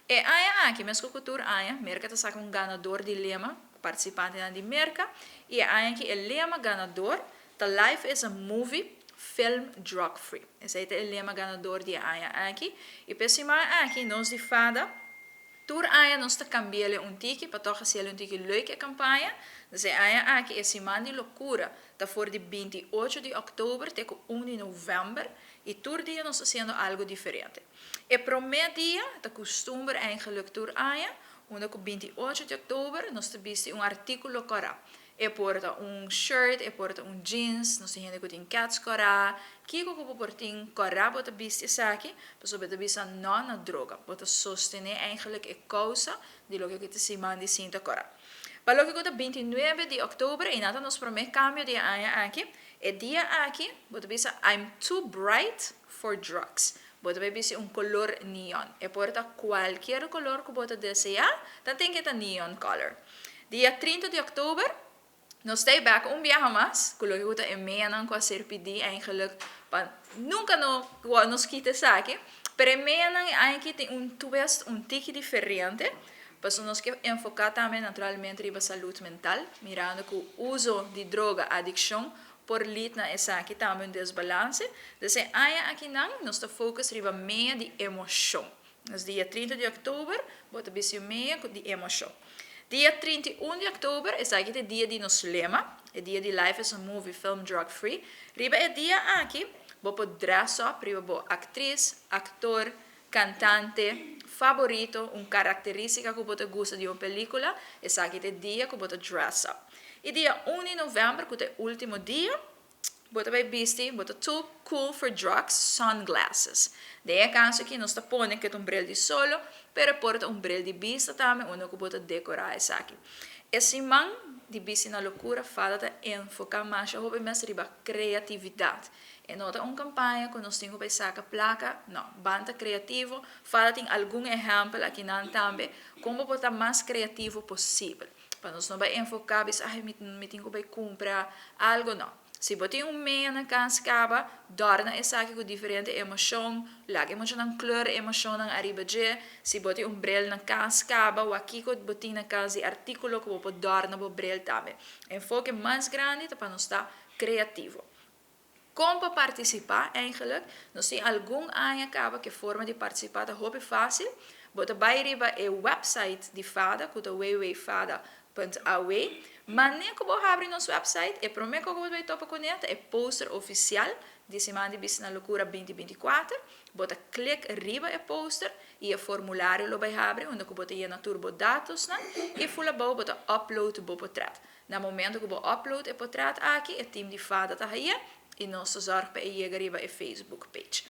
E aña aki, mescos cu tur aña, Merca ta saca un ganador di lema, participante di Merca, y e aña aki e lema ganador ta "Life is a Movie, Film Drug Free". Esey ta e lema ganador di e aña aki. Y pa e siman aki, nos di FADA, tur aña nos ta cambia un tiki, pa toch haci un tiki leuk e campaña. Dus e aña aki, e Siman di Locura, ta for di 28 di october te 1 di november, y tur dia nos ta haciendo algo diferente. E prome dia, ta custumber eigenlijk tur aña, unda cu 28 di october, nos ta bisti un articulo cora. E por ta un shirt, e por ta un jeans, nos tin hende cu tin keds cora, kico cu por tin cora bo ta bisti esaki, pasobra bo ta bisa no na droga, bo ta sostene eigenlijk e causa di loke ta Siman di Sinta Cora. Pa loke ta 29 di october, y nada nos prome cambio di aña aki, e dia aki, bo ta bisa "I'm too bright for drugs". Bo ta bisti un color neon. E por ta cualkier color cu bo ta desea, dan tin cu ta neon color. Dia 30 di october, nos ta back un biaha mas, cu loke ta e meanan cu a ser pidi eigenlijk, pa nunca no nos kita esaki, pero e meanan eigenlijk tin un twist, un tiki diferente, pasobra nos kier enfoca tambe naturalmente riba salud mental, mirando cu uso di droga, adiccion, por lead na esaki tambe, un desbalance. Dus e aña aki nan, nos ta focus riba mea di emocion. Dus dia 30 di october, bo ta bisti mea di emocion. Dia 31 di october, esaki ta e dia di nos lema, e dia di "Life is a Movie, Film Drug Free". Riba e dia aki, bo por dress up, riba bo actriz, actor, cantante favorito, un caracteristica cu bo gusta di un pelicula, esaki ta e dia cu bo ta dress up. Y dia 1 di november, cu ta e ultimo dia, bo ta bay bisti, bo ta "Too Cool for Drugs, Sunglasses". Den e caso aki, nos ta pone cu ta un bril di solo, pero por ta un bril di bista tambe, unda cu bo ta decora esaki. E siman di Bisti na Locura, FADA ta enfoca mas hopi mes riba creatividad. E no ta un campaña cu nos tin cu saca placa, no, ban ta creativo. FADA tin algun ehempel aki nan tambe, con bo ta mas creativo posibel. Pa nos no bay enfoca, bisa, "Ai, mi tin cu bay cumpra algo", no. Si bo tin un mea na cas caba, dorna esaki cu diferente emocion, laga emocion nan kleur emocion nan ariba dje. Si bo tin un bril na cas caba, of aki cu bo tin na cas di articulo cu bo por dorna bo bril tambe. Enfoke mas grandi ta pa nos ta creativo. Con pa participa eigenlijk? Nos tin algun aña caba cu e forma di participa ta hopi facil. Bo ta bay riba e website di FADA, cu ta www.fada.aw. Manera cu bo habri nos website, e prome cu bo bay topa cu ne ta e poster oficial di Siman di Bisti na Locura 2024. Bo ta click riba e poster y e formulario lo bay habri, unda cu bo ta yena tur bo datos nan, y fula bo ta upload bo portret. Na momento cu bo upload e portret aki, e team di FADA ta ey y nos ta zorg pa e yega riba e Facebook page.